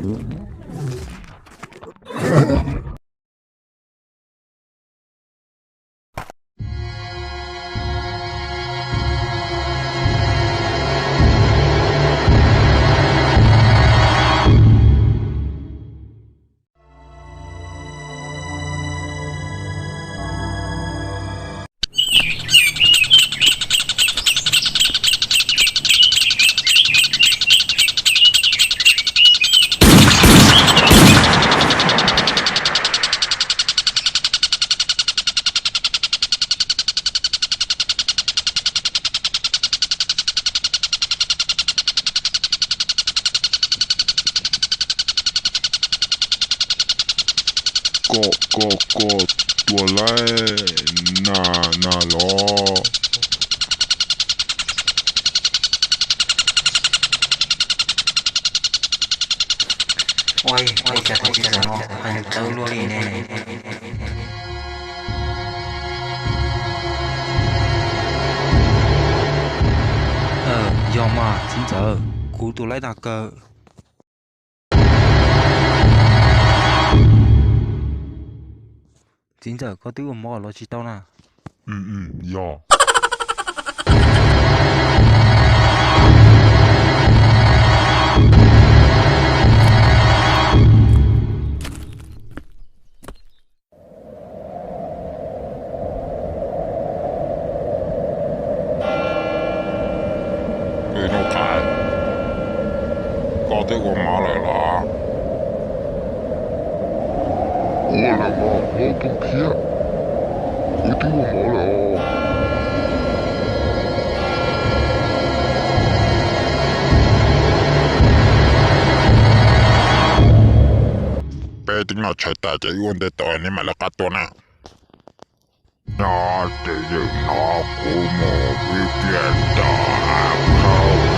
Koj, koj, koj tua laib na, na los? Ua cas tus txiv ntxawm no hais tawv luaj li ne? Yog mas txiv ntxawm, kuv tua laib tag kawg. Txiv ntxawm, koj twb ua mov los tsis tau na? Yog. Ej, Nuj Qhais, koj twb ua mov lawm los? Ua lawm os, hlob Tooj Khiab, kuv twb ua mov lawm os. Peb twb noj tshais tas ces wb ua ntej tau, neb mam li qab tuaj na. Nyob twj ywm no kuv mus wb thiaj tau hav khaub